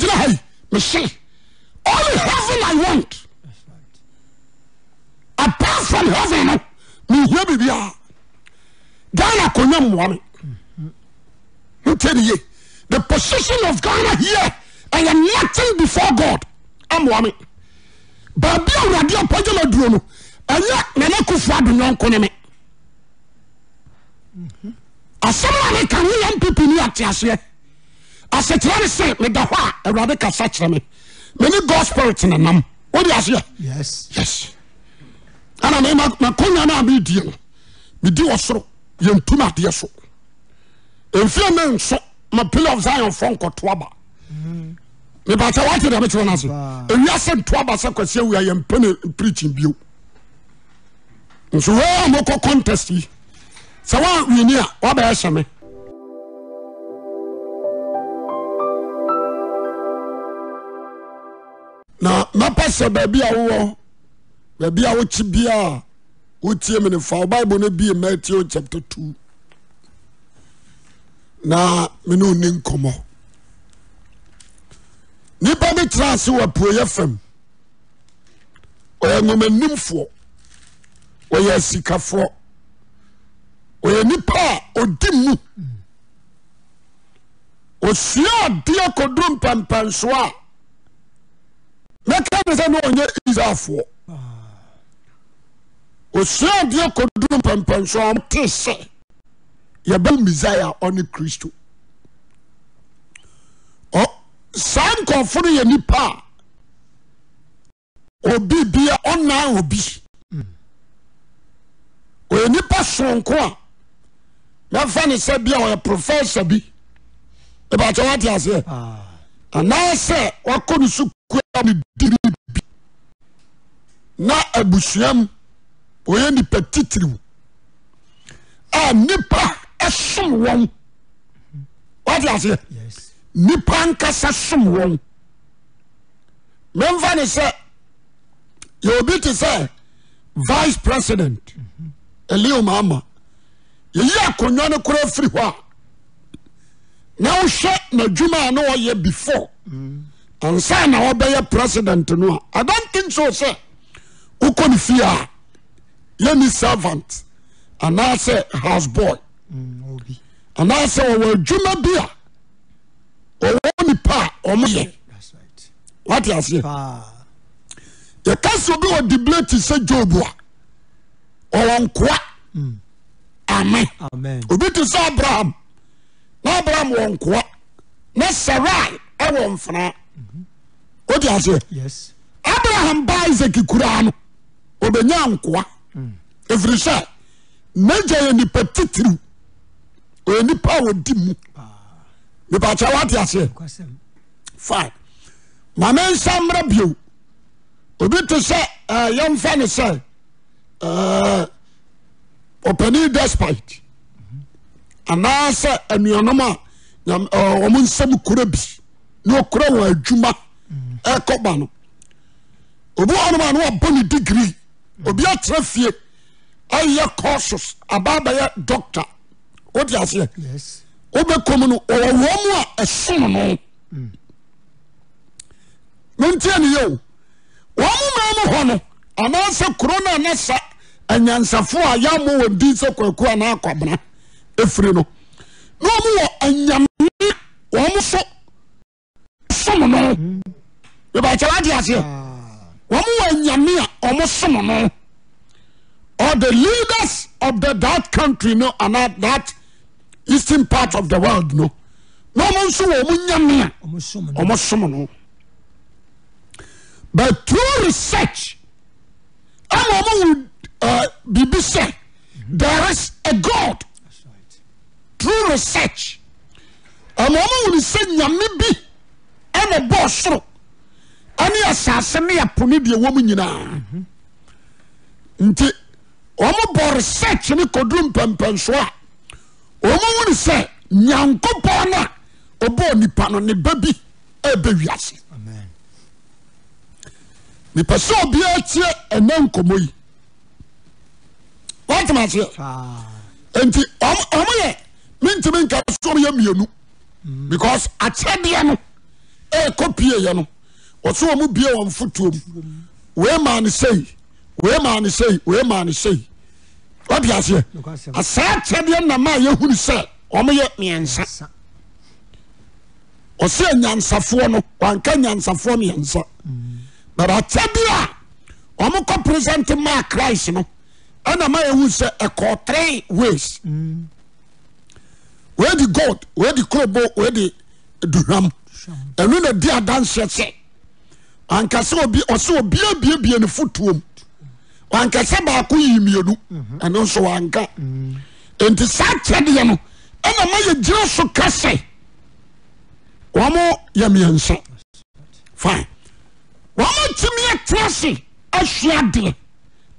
megyina ha yi mese only heaven I want. Apart from heaven no mehia biribiara. Ghana akonnwa mmoa me. Ntie ne yie. The position of Ghana here ɛyɛ nothing before God amoa me. Baabi a Awurade apagya ma duro no ɛnyɛ Nana Akufo Addo nyɔnko ne me. Asɛm a meka ho yɛ MPP ni ate aseɛ. Asekyerɛ ne sɛ meda hɔ a Awurade kasa kyerɛ me. Me ne God spirit na nam. Wode aseɛ? Yes. Yes. Ɛna me makonya no a medie no medi wɔ soro yɛntum adeɛ so. Mfie ne nso ma Pillar of Zion fɔ nkɔto aba. Mebakyɛ wate deɛ mekyerɛ no ase. Ewiase nto aba sɛ Kwasi Awia yɛmpɛ ne preaching bio. Nso wei a mokɔ contest yi sɛ woawini a woabɛyɛ hyɛ me. Na mɛpɛ sɛ baabi a wowɔ baabi a wokye biara wotie me no fa wo Bible no bie Matthew chapter 2 na me ne onni nkɔmmɔ. Nipa bi tena ase wɔ apueeɛ fam. Ɔyɛ nwomanimfoɔ, ɔyɛ asikafoɔ, ɔyɛ nipa a ɔdi mu. Ɔsua adeɛ kɔduru mpɛmpɛnsoɔ a mɛka ne sɛ na ɔnyɛ Israelfoɔ. Ɔsua adeɛ kɔduru mpɛmpɛnsoɔ a ɔte sɛ yɛbɛwo Messiah a ɔne Kristo. Saa nkurɔfo no yɛ nipa a obi bia ɔnnan obi. Ɔyɛ nipa soronko a mɛfa ne sɛ bia ɔyɛ professor bi. Ɛbɛkyɛ wate aseɛ. Anaasɛ wakɔ ne sukuu a ne diri bi na abusua mu ɔyɛ nipa titiriw a nipa som wɔn. Wate aseɛ. Nipa ankasa som wɔn. Memfa ne sɛ yɛ obi te sɛ vice president Elio Mahama yɛyi akonnwa no koraa firi hɔ a na wohwɛ n'adwuma a na ɔyɛ before ansa na ɔbɛyɛ president no a I don't think so sɛ wokɔ ne fie a yɛni servant anaasɛ house boy anaasɛ ɔwɔ adwuma bi a ɔwɔ nipa a wɔn yɛ wate aseɛ yɛka sɛ obi wɔ dibire te sɛ Job a ɔwɔ nkoa mm. amen obi te sɛ Abraham na Abraham wɔ nkoa na Sarai ɛwɔ mfena mhm. wate aseɛ Abraham ba Isaac kuraa no ɔbɛnya nkoa mm. ɛfiri sɛ n'agya yɛ nipa titiriw ɔyɛ nipa a ɔdi mu nipa kyɛ wate aseɛ fine maame nsa mmerɛ bio obi te sɛ ɛɛ eh, yɛmfa ne sɛ ɛɛ eh, ɔpanin despite anaasɛ anuanom a nyam ɛɛ eh, wɔn nsam kura bi na okura wɔn adwuma ɛkɔba no obi wɔ hɔnom a na wabɔ ne degree obi atena fie ayɛ courses aba abɛyɛ doctor wote aseɛ wobɛkɔ mu no ɔwɔ wɔn mu a ɛsom no mentie ne yɛ o wɔn mu maa mu hɔ no anaasɛ kuro no a na sa anyansafo a yɛammɔ wɔn din sɛ kwaku anaa akwabena ɛfiri no na wɔn wɔ anyame wɔn so som no ìbàkyɛ wate aseɛ wɔn wɔ anyame a wɔn som no or the leaders of the that country no and that eastern part of the world no na wɔn nso wɔ wɔn nyame a wɔn som no but through research ɛna wɔn wu eh, biribi sɛ there is a God through research. Ɛma wɔn hunu sɛ nyame bi ɛna ɔbɔɔ soro ɛne asase ne ɛpo ne deɛ wɔn nyinaa. Mhm. Nti wɔn bɔ research ne kɔduru mpɛmpɛnsoɔ a wɔn hunu sɛ Nyankopɔn no a ɔbɔɔ nipa no ne ba bi ɛbɛ wiase. Mepɛ sɛ obiara tie ɛnɛ nkɔmmɔ yi. Wɔn tɛmɛ aseɛ. Nti wɔn yɛ. Mentumi nka so yɛ mmienu because akyɛdeɛ no ɛrekɔ pieeɛ no, wɔsɛ wɔn bie wɔn fotoɔ mu. Wei maa no sei, wei maa no sei, wei maa no sei. Wate aseɛ? Asaa akyɛdeɛ na ma yɛhunu sɛ wɔn yɛ mmiɛnsa. Ɔsɛ anyansafoɔ no, wanka nyansafoɔ mmiɛnsa. But akyɛdeɛ a wɔn kɔ present maa Christ no, ɛna ma yɛhu sɛ ɛkɔɔ three ways. Mm. Wei di gold, wei di krobo, wei di duhwam. Ɛno na di adanseɛ sɛ ankasa obi ɔsɛ obi abiebie ne fotoom. Wankasa baako yi mmienu, mhm. ɛno nso wanka. Mm. Nti saa kyɛdeɛ no ɛna ma yɛgyina so ka sɛ wɔn yɛ mmiɛnsa. Fine. Wɔn atumi atena ase asua adeɛ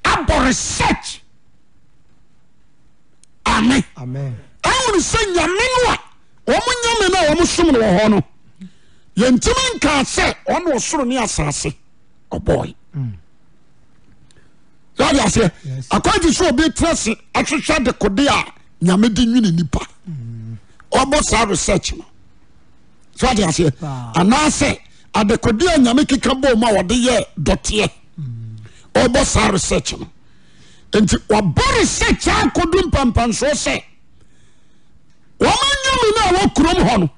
abɔ research. Amen. Ahunu sɛ nyame no a wɔn nyame no a wɔn som no wɔ hɔ no yɛntumi nkaa sɛ ɔno ɔsoro ne asase ɔbɔe. Mm. Yɛde aseɛ akwan te sɛ obi tena ase ahwehwɛ adekode a nyame de nwene nipa. Mm. Ɔbɔ saa research no. So ade aseɛ anaasɛ adekode a nyame keka bɔɔ mu a wɔde yɛ dɔteɛ. Mm. Ɔbɔ saa research no. Nti wabɔ research akɔdu mpampansoɔ sɛ wɔn anyame no a wɔ kurom hɔ no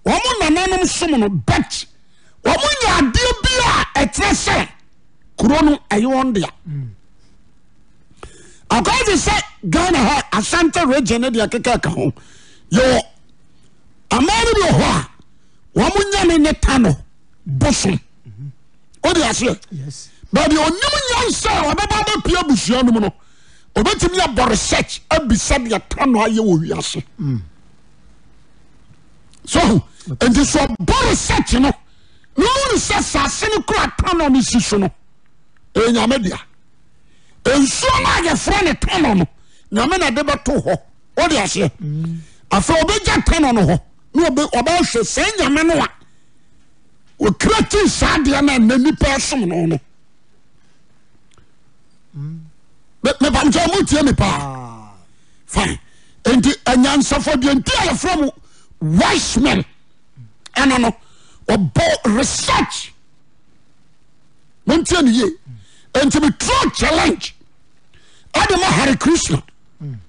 wɔn nananom som no but wɔn nya adeɛ bi a ɛkyerɛ sɛ kuro no ɛyɛ wɔn dea. Akɔyɛ te sɛ Ghana ha Ashanti region ne deɛ keka ka ho yɛwɔ aman no bi wɔ hɔ a wɔn nyame ne tano bosom. O de aseɛ baabi onim nyansa a ɔbɛba abɛpia abusua no mu no obetumi abɔ research abisa deɛ tano ayɛ wɔ wiase. Mm. So nti so ɔbɔ research no na ɔhunu sɛ asase no kura tano no si so no ɛyɛ nyame dea. Nsuo no a yɛfrɛ no tano no nyame na de bɛto hɔ. O de aseɛ mm. Afei ɔbɛgya tano no hɔ na ɔbɛhwɛ sɛ nyame no a wɔkura ti saa adeɛ no a na nipa ɛsom no no mepamkyɛ mo tie me paa ah. Fine. Nti anyansafo deɛ nti a yɛfrɛ mo wise men ɛno no ɔbɔ research montie ne yie. Nti metro challenge ɛde ma Hare Krishna,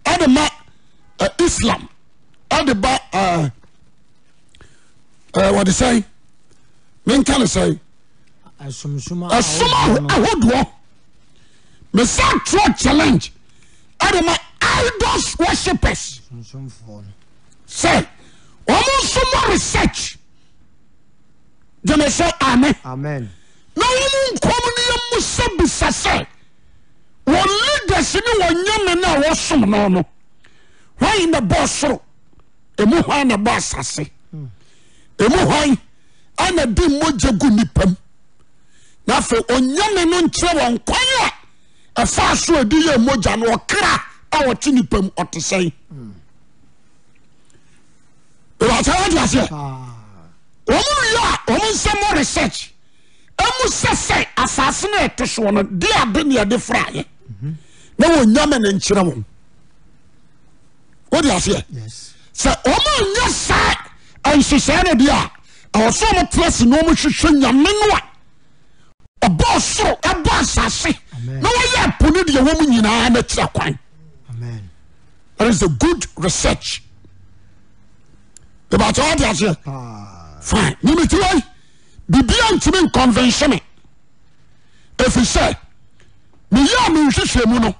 ɛde ma eh, Islam, ɛde ba eh, eh, wɔde sɛn menka ne sɛn ɛsom ahodoɔ. Mesa tro challenge ɛde ma idols worshippers sɛ wɔn nso mɔ research gyeme sɛ amen na wɔn nkɔm no yɛ mu sɛ bisa sɛ wɔn leaders ne wɔn nyame no a wɔsom no no wɔn na bɔɔ soro emu hwan na bɔ asase emu hwan ana di mogya gu nipa mu na afei onyame no nkyerɛ wɔn kwan a ɛfa so edi yɛ mogya no ɔkra a ɔte nipa mu ɔte sɛn ìwàsàn wọ́n ti aseɛ wɔn wie a wɔn nsɛm mo research emu sɛ sɛ asase no ɛte soɔ no de ade ne ɛde fra yɛ na wɔn nyame no nkyerɛ wɔn. Wode aseɛ sɛ wɔn anyɛ saa nhyehyɛɛ no deɛ a ɛwɔ sɛ wɔn tena ase na wɔn hwehwɛ nyame no a ɔbɔ soro ɛbɔ asase na wɔyɛ ɛpo no deɛ wɔn nyinaa no kyerɛ kwan. That is a good research. Ìbàtí wọ́n ti aseɛ fine. Mímí tí wọ́n bibi a ntumi nconvince me efi sɛ meyɛ a me nhwehwɛ mu no.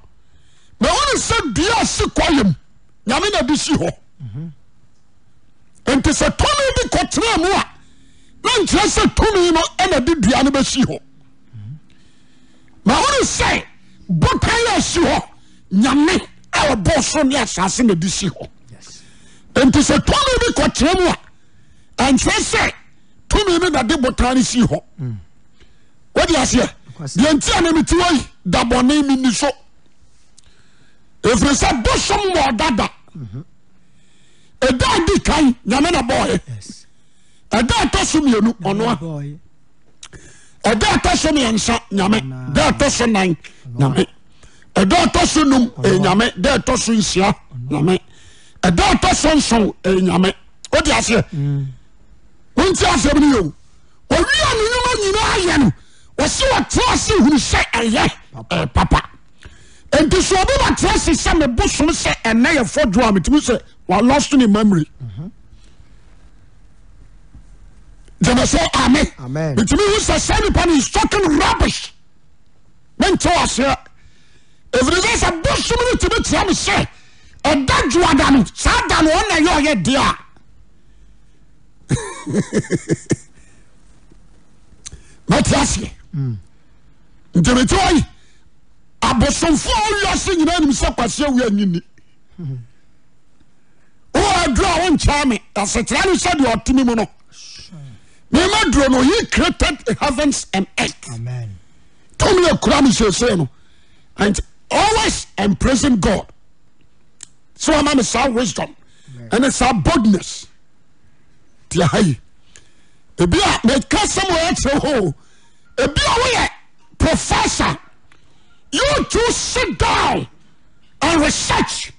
Na wone sɛ dua a si kwaeɛ mu nyame na de si hɔ nti sɛ tumi bi kɔtena mu a na nkyerɛ sɛ tumi no na de dua no bɛsi hɔ. Na wone sɛ botan a si hɔ nyame a ɔbɔ soro ne asase na de si hɔ nti sɛ tumi bi kɔtena mu a ɛnkyerɛ sɛ tumi no na de botan no si hɔ. Wode aseɛ deɛ nti a na mete hɔ yi da bɔne menni so ɛfiri sɛ bosom wɔ ɔdada ɛda adi kan nyame na bɔɔɛ ɛda ɛtɔ so mmienu ɔnoa ɛda ɛtɔ so mmiɛnsa nyame da ɛtɔ so nan nyame ɛda ɛtɔ so num ɛyɛ nyame da ɛtɔ so nsia nyame ɛda ɛtɔ so nson ɛyɛ nyame wode aseɛ wonti asɛm no yɛ o. nyinaa yɛ no, wɔsi wɔtena ase hunu sɛ ɛyɛ ɛyɛ papa. Nti sɛ obi bɛtena ase sɛ me bosom sɛ ɛnɛ yɛ fɔdwo a metumi sɛ wa lost ne memory. Gyeme sɛ amen. Metumi hu sɛ sɛ nipa no is talking rubbish. Mente aseɛ. Ɛfiri sɛ sɛ bosom no tumi kyerɛ me sɛ ɛda dwoada no saa da no ɔna yɛ ɔyɛ deɛ a mɛte aseɛ nti mete hɔ yi abosomfoɔ a wiase nyinaa nim sɛ kwasi awi anyi ni wowɔ aduro a wonkyɛn me asetra no sɛ deɛ ɔte me mu no mema duro no he created heavens and earth tumi akura me seesei no and always I'm praising God sɛ wama me saa wisdom ɛne saa boldness ti aha yi ebi a meka sɛm wɔ akyerɛ hɔ ebi a woyɛ professor you too sit down and research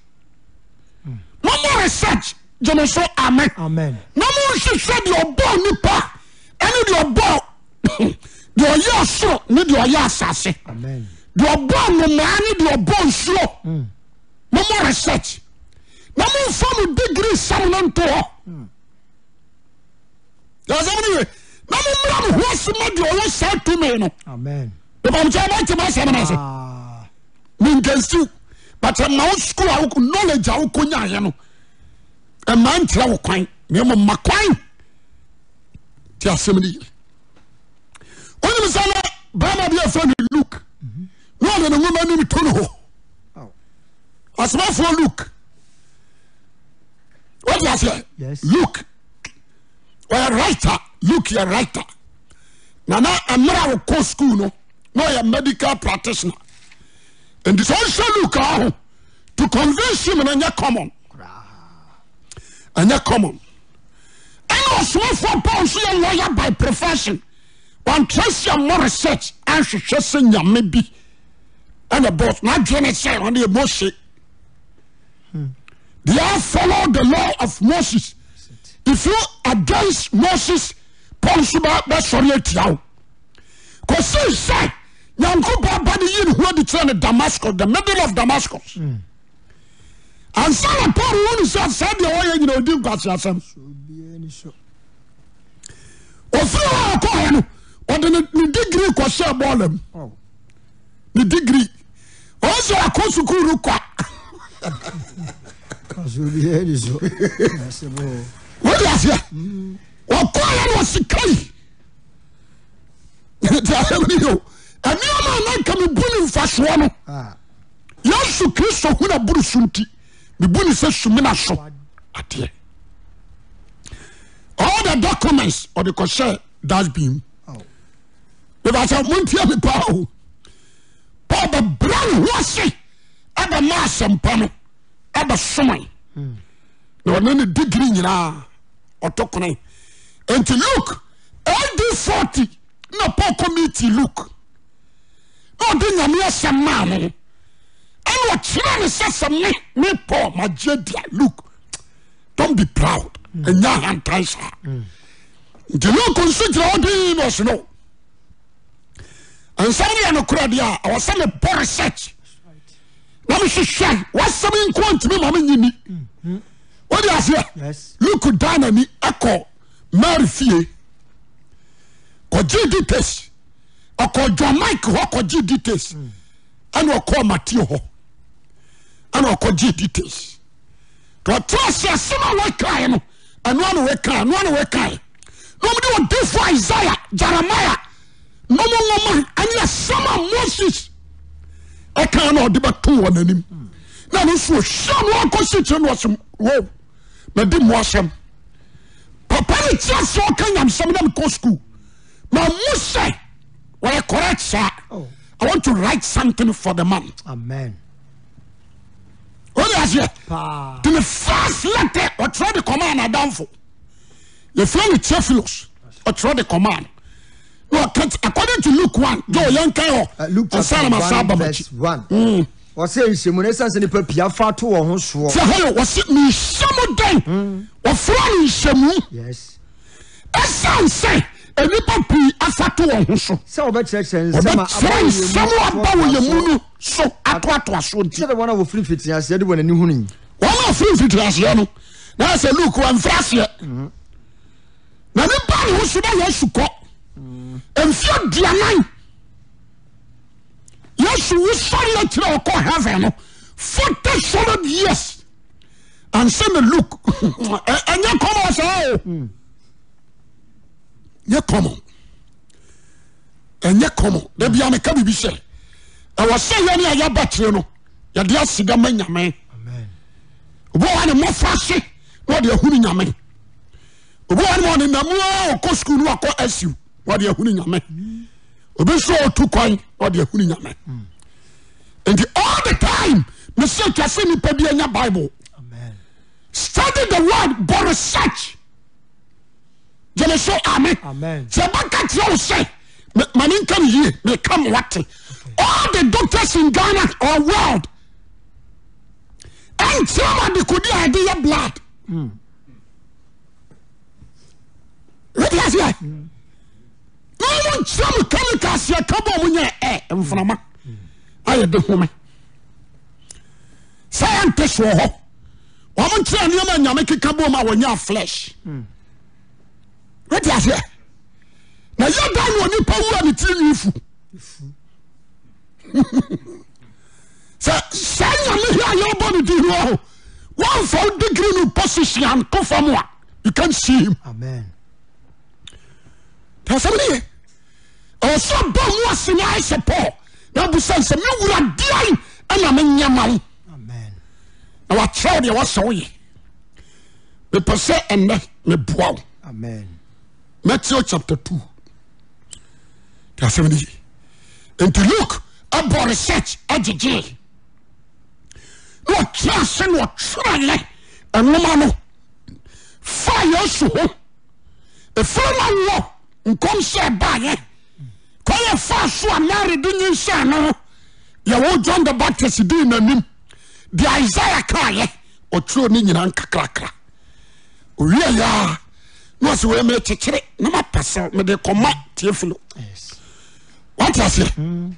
mo mo research gyeme so amen na mo nhwehwɛ deɛ ɔbɔɔ nipa ɛne deɛ ɔbɔɔ deɛ ɔyɛ ɔsoro ne deɛ ɔyɛ asase deɛ ɔbɔɔ nnomaa ne deɛ ɔbɔɔ nsuo mm. mo mo research na mo nfa mo degree sɛm no nto hɔ mm. yɛsɛm no ye na mo mmra mo ho ase ma deɛ ɔwɔ saa tumi no bɛbamkyɛ ɔbɛte ma asɛm no ase ah. menkansiw but ɛma wo school a wokɔ knowledge a wokɔ nyaayɛ no ɛma nkyerɛ wo kwan na mmom ma kwan ti asɛm no yie wonim sɛ na bɛrima bi afrɛ no Luke na ɔde ne nwoma nim to no hɔ asomafoɔ Luke wode aseɛ Luke ɔyɛ writer Luke yɛ writer na na mmerɛ a wɔkɔ school no na ɔyɛ medical practitioner nti sɛ ɔnhyɛ Luke aho to convince him no ɛnyɛ common ɛnyɛ common ɛna ɔsomafoɔ Paul nso yɛ lawyer by profession wantra si ammɔ research anhwehwɛ sɛ nyame bi ɛna bɔs n'adwene sɛ ɔne yɛ Mose they all follow the law of Moses if you against Moses Paul nso bɛsɔre atia wo kɔsii sɛ Nyankopɔn ba no yi ne ho adi kyerɛ no Damascus the middle of Damascus mm. ansa na Paul hu ne sɛ saa deɛ ɔyɛ nyina ɔdi nkwaseasɛm ɔfiri hɔ a ɔkɔɛ no ɔde ne degree kɔhyɛɛ bɔɔla mu oh. Ne degree ɔwɔ sɛ wakɔ sukuu no kwa wode aseɛ ɔkɔɛ no ɔsika yi nti asɛm no yɛ o nneɛma a na nka mebu ne mfasoɔ no ah. Yesu Kristo hu na buru so nti mebu ne sɛ sumina so adeɛ all the documents ɔde kɔhyɛ dustbin mu bɛbɛ sɛ montie me paa o Paul bɛbrɛ ne ho ase ɛbɛma asɛmpa no ɛbɛsomae hmm. na ɔne ne degree nyinaa ɔtɔ kone nti Luke AD 40 na Paul kɔ meeti Luke na ɔde nyame asɛm maa no ɛna ɔkyerɛ ne sɛ sɛ me me Paul magye adi a Luke don't be proud ɛnyɛ ahantan saa nti Luke nso gyina hɔ dii na ɔse no nsɛm no yɛ nokorɛ deɛ a ɛwɔ sɛ mebɔ research na mehwehwɛ wasɛm nko ntumi ma menye ni wode aseɛ Luke dan n'ani ɛkɔ Mary fie kɔgye details ɔkɔ John Mike hɔ kɔgye details ɛna ɔkɔɔ Matthew hɔ ɛna ɔkɔgye details ɔte ase asɛm a wɔkae no ɛno ana wɔkae ɛno ana wɔkae na wɔde ɔdifo Isaiah Jeremiah na wɔn nwoma ɛne asɛm a Moses ɛka na ɔde bɛto wɔn anim na ɛno nso ɔhyia no akɔsi kyerɛ no ɔsɛm wow madi mu asɛm papa ne ti ase ɔka nyamsɛm na mekɔ sukuu ma mu sɛ wɔyɛ correct saa oh. I want to write something for the man. Amen. Wọ́n yà sẹ́, to the first letter ọ̀túrọ̀ de kọ́má ànàdánfò. Yɛfrɛ no Theophilus ɔtwerɛ de kɔmaa no na ɔka according to Luke 1 Joe mm. yɛnkan hɔ uh, Luke chapter 1 verse 1 mm. wɔsɛ nhyɛmu no ɛsiane sɛ nnipa pii afa ato wɔn ho soɔ sɛ hɔ yɛ wɔse mehyɛ mo dɛn mm. wɔfrɛ no nhyɛmu yes ɛsiane sɛ Nnipa pii afa to wɔn ho so. Sɛ wɔbɛkyerɛkyerɛ nsɛm a aba wɔ yɛn mu no so atoatoa so nti. Sɛdeɛ wɔn a wɔfiri mfitiaseɛ de wɔn ani hunui. Wɔn a wɔfiri mfitiaseɛ no, na yɛ sɛ Luke wɔmfiri aseɛ. Na ne ba ne ho so na Yesu kɔ. Mfeɛ aduanan. Yesu wusɔre akyire a ɔkɔ heaven no 40 solid years. Ansa na Luke ɛnyɛ kɔmɔ saa o. Mm. Nyɛ kɔmɔ. Ɛnyɛ kɔmɔ. Da bia meka biribi sɛ ɛwɔ sɛ yɛne a yɛaba kyerɛ no yɛde aseda ma Nyame. Obi wɔ hɔ ne mmɔfra ase na ɔde ahunu Nyame. Obi wɔ hɔ ne ɔne namu a ɔkɔ sukuu no wakɔ asiw na ɔde ahunu Nyame. Obi nso ɔtu kwan na ɔde ahunu Nyame. Nti all the time mese atwa sɛ nipa bi anya Bible. Study the word, bɔ research. Gyeme so amen. Sɛ bɛka kyerɛ wo sɛ ma ne nka ne yie meka ma wate. All the doctors in Ghana or world ɛnkyerɛ ma dekodi a yɛde yɛ blood. Wode aseɛ? Na wɔn nkyerɛ mu chemicals yɛ ka bɔ wɔn nyɛ ɛ mframa a yɛde home. Scientists wɔ hɔ. Wɔn nkyerɛ nneɛma nyame keka bɔ mu a wɔnyɛ flesh. Wode aseɛ? Na yɛ dan na onipa wu a ne tiri nwi fu. Sɛ saa nyame hi a yɛbɔ ne din no hɔ wɔmfa wo degree no position anto fam a you can see him. Amen. Asɛm no ye. Ɛwɔ sɛ ɔbɔ mu ase na ayɛ sɛ Paul na abusa sɛ me wura deɛn ɛna menyɛ ma wo. Amen. Na wakyerɛ wo deɛ wɔsɛ woyɛ. Mepɛ sɛ ɛnnɛ meboa wo. Amen. Matthew chapter 2. Te asɛm no ye. Nti Luke ɛbɔ research agyegye na ɔtena ase na ɔtwerɛeɛ nwoma no fa Yesu ho. Ɛfiri no wɔ nkɔmhyɛ ɛbaeɛ kwan a ɛfaa so a Mary de nyinsɛn no yɛwo John the Baptist dii n'anim deɛ Isaiah kaeɛ ɔtwerɛ ne nyinaa nkakrakra owie yɛ a na ɔsɛ wei mekyekyere na mapɛ sɛ mede kɔma Teofilo wate aseɛ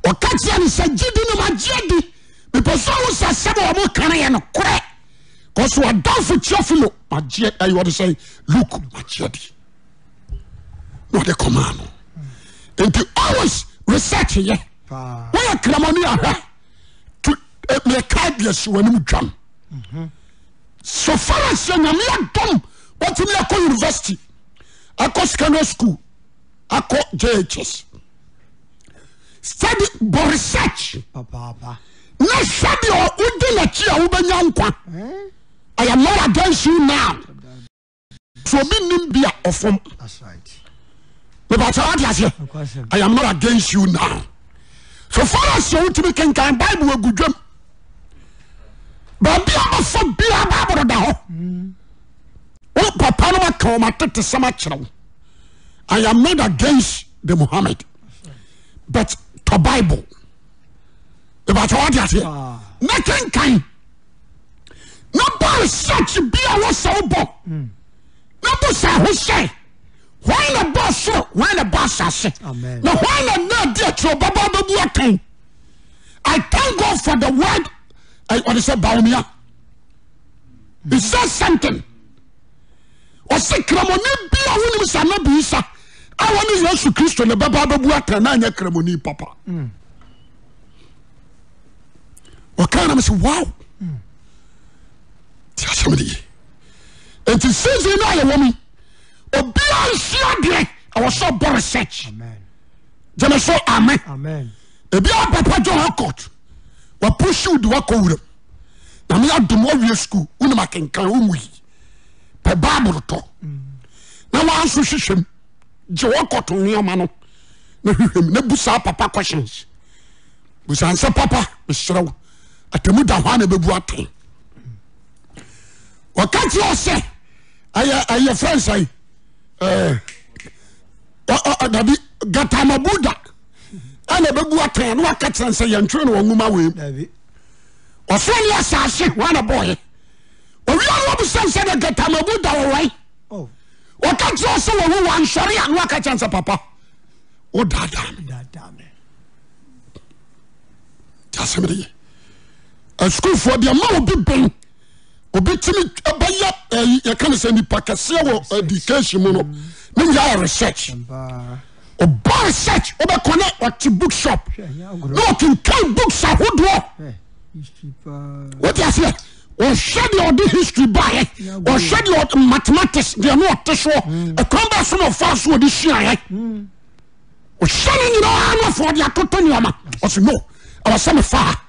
ɔka kyerɛ no sɛ gyedi no magye adi mepɛ sɛ wo sɛ sɛde ɔmo ka no yɛ nokorɛ kɔso adamfo Teofilo magye ɛyɛ ɔde sɛ Luke magye adi na ɔde kɔmaa no nti always research yɛ woyɛ kramoni ahwɛ to meka de asi w'anim dwam so far as yɛ nyame adom watumi akɔ university akɔ secondary school akɔ JHS study bɔ research na hwɛ deɛ wodi n'akyi a wobɛnya nkwa I am not against you now so obi nim bi a ɔfam mebakyɛ wate aseɛ I am not against you now so far as sɛ wotumi kenkan Bible agu dwam baabi a bɛfa biara Bible da hɔ wo papa no maka wɔn atetesɛm akyerɛ wo I am not against the Muhammad but tɔ Bible mebakyɛ wate aseɛ na kenkan na bɔ research bi a wɔsɛ wobɔ na bɔ sɛ ho sɛ hwan na bɔ soro hwan na bɔ asase na hwan na na adi akyerɛ ɔbɛbɔ abɛbu atɛn I thank God for the word ɔde sɛ Bawumia he said something ɔsɛ kramoni bi a wonim sɛ anabi isa a wɔne Yesu Kristo na bɛba abɛbu atɛn na anyɛ kramoni papa. Mm. ɔkaa na mesɛ wow ti asɛm de ye nti season no a yɛwɔ mu obiara nsua adeɛ ɛwɔ sɛ ɔbɔ research gyeme so amen ebiara papa John Harcourt wapusiw de wakɔ wuram na me adom wawie school wonim akenkan wonwui pɛ bible tɔ na wanso hwehwɛm gye wɔkɔto nneɛma no na hwehwɛm na bu saa papa questions busan sɛ papa mesrɛ wo atamu da hɔ a na ɛbɛbu atɛn ɔka kyerɛ wo sɛ ɛyɛ ɛyɛ fɛn sɛn ɛɛ dabi gatama buda ɛna ɛbɛbu atɛn na waka kyerɛ sɛ yɛntwerɛ no wɔ nwoma wei mu ɔsoro ne asase hɔ na bɔɔyɛ owia no wabusa sɛ na gatama buda wɔ wɛn oh. Ɔka kyerɛ sɛ wawu wansɔre a na waka kyerɛ sɛ papa wodaadaa me. Nti asɛm no yɛ asukuufoɔ deɛ ma obi bɛn obi tumi bɛyɛ ɛyi yɛka no sɛ nipa kɛseɛ wɔ education mu no ne nyinaa yɛ research. Ɔba research wobɛkɔ ne ɔte bookshop na ɔkenkan books ahodoɔ. Wote aseɛ? Ɔhwɛ deɛ ɔde history baeɛ, ɔhwɛ deɛ ɔde mathematics deɛ no ɔte soɔ, ɛkwan bɛɛ so na ɔfa so ɔde suaeɛ. Ɔhyɛ no nyinaa no afɔ ɔde atoto nneɛma. Ɔsɛ no, ɛwɔ sɛ mefa ha.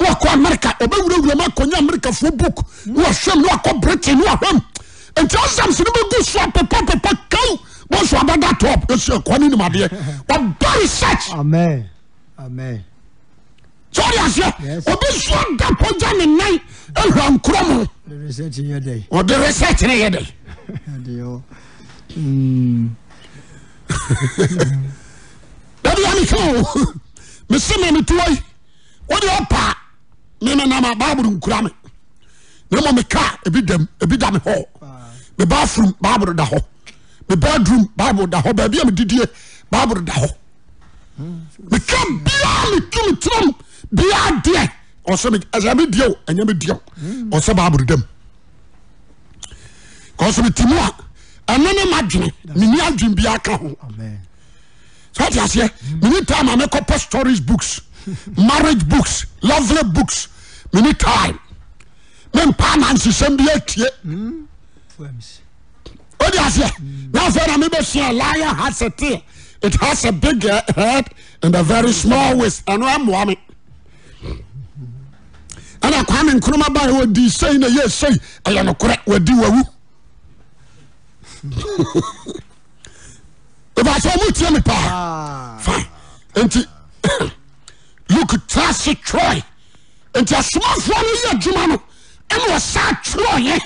Na wakɔ Amerika, ɔbɛwurawura mu akɔnya Amerikafoɔ book, na wahwɛ mu, na wakɔ Britain, na wahwɛ mu. Nti exams no bɛgu so apepapepa kaw, wɔn nso abɛda top, ɛsi ɛkɔ ne nim adeɛ. Ɔba research. Amen. Amen. So ɔde aseɛ obi nso ada pagya ne nan ahwa nkorɔ mu. Ɔde research ne yɛ dɛ. Dabi ya meka o mese me metoa yi wode ɔpa me menam a Bible nkura me na mmom me kaa ebi dam ebi da me hɔ me bathroom Bible da hɔ me bedroom Bible da hɔ baabi a medidie Bible da hɔ. meka biaa metu me tirim biaa deɛ ɔsɛ me ɛsɛ me deɛ o ɛnyɛ me deɛ o ɔsɛ baabolo dam kɔsɛ me ti mu a ɛno ne ma dwene meni adwene biaa ka ho sɛ ɔte aseɛ meni time a mekɔpɛ stories books marriage books lovely books meni time mempa anansesɛm bi atie o de aseɛ na afei na mebɛsua lion has a tail it has a big head and a very small waist ɛno ɛmmoa me ɛna Kwame Nkrumah ba yɛ ɔdi sei na yɛ sei ɛyɛ nokorɛ wadi wawu ìbáṣẹ ọmọ tie mi paa ah. fine nti Luke tra se twerɛ nti asomafoɔ no yɛ adwuma no ɛna ɔsa twerɛ yɛ.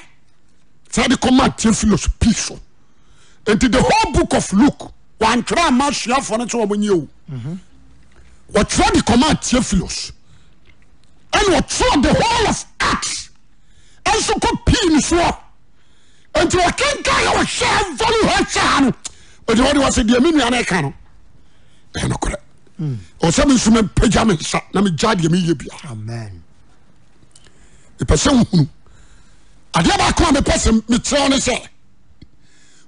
Saa de kɔma Theophilus pii so. Nti the whole book of Luke wantwerɛ ama asuafoɔ no sɛ wɔn nyɛ o. Mhm. Wɔtwerɛ de kɔma Theophilus. Ɛna ɔtwerɛ the whole of Acts nso kɔ pii ne soɔ. Nti wɔkenkan yɛ wɔhwɛ value ha hwɛ ha no. Ɔde wɔde wɔsɛ deɛ me nua no ɛka no ɛyɛ nokorɛ. Hmm. Ɔsɛ me nso mepagya me nsa na megya deɛ meyɛ bia. Amen. Mepɛ sɛ wohunu adeɛ baako a mepɛ sɛ mekyerɛ ne sɛ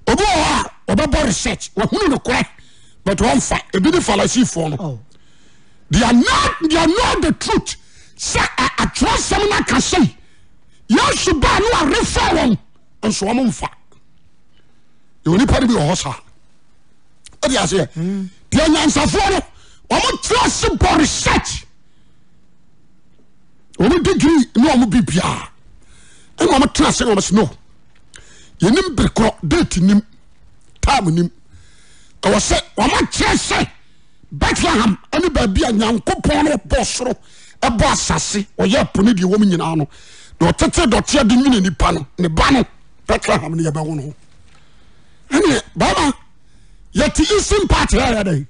obi wɔ hɔ a ɔbɛbɔ research wahunu nokorɛ but ɔmfa ebi ne falasifoɔ no oh. they are not they are not the truth sɛ atwerɛsɛm no aka sɛ Yesu baa no arefa wɔn nso wɔn mfa yɛwɔ nipa no bi wɔ hɔ saa ɔde aseɛ hmm. deɛ nyansafoɔ no wɔn tena ase bɔ research wɔn degree ne wɔn biribiara ɛna wɔn tena ase na wɔn sɛ no yɛnim bere korɔ date nim time nim ɛwɔ sɛ wɔn akyerɛ sɛ Bethlehem ɛne baabi a Nyankopɔn no bɔ soro ɛbɔ asase ɔyɛ ɛpo ne deɛ wɔn nyinaa no na ɔtete dɔteɛ de nwene nipa no ne ba no Bethlehem no yɛbɛwo no ɛne bɛrima yɛte eastern part yɛ yɛ dɛ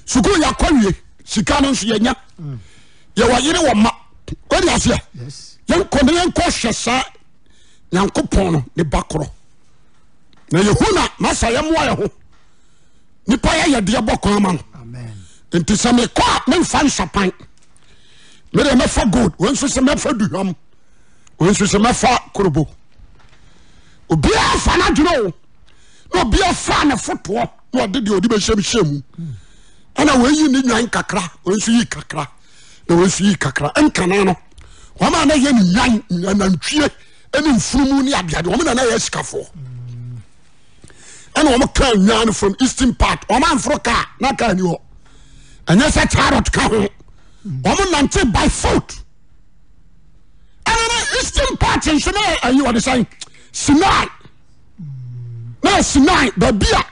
sukuu yɛakɔ wie sika no nso yɛnya yɛwɔ yere wɔ ma wode aseɛ yɛnkɔ ne yɛnkɔ hwɛ saa nyankopɔn no ne ba korɔ na yɛhu na masa yɛmmoa yɛ ho nipa yɛ yɛdeɛ bɔ kwan ma no nti sɛ mekɔ a memfa nsapan medeɛ mɛfa gold wei nso sɛ mɛfa duhwam wei nso sɛ mɛfa korobo obiara fa no adwene o na obiara fa ne fotoɔ na ɔde deɛ ɔde bɛhyɛ mu hyɛ mu ɛna wɔyi ne nwan kakra wɔn nso yi kakra na wɔn nso yi kakra nkana no wɔn a na yɛ ne nwan nantwie ne mfunumu ne adeade wɔn na na yɛ sikafoɔ ɛna wɔn kaa nwan no from eastern part wɔn anforo kaa na kaa ni hɔ ɛnyɛ sɛ chariot ka ho wɔn nante by foot ɛna na eastern part nso na ɛyi wɔde sɛn Sinai. Na Sinai baabi a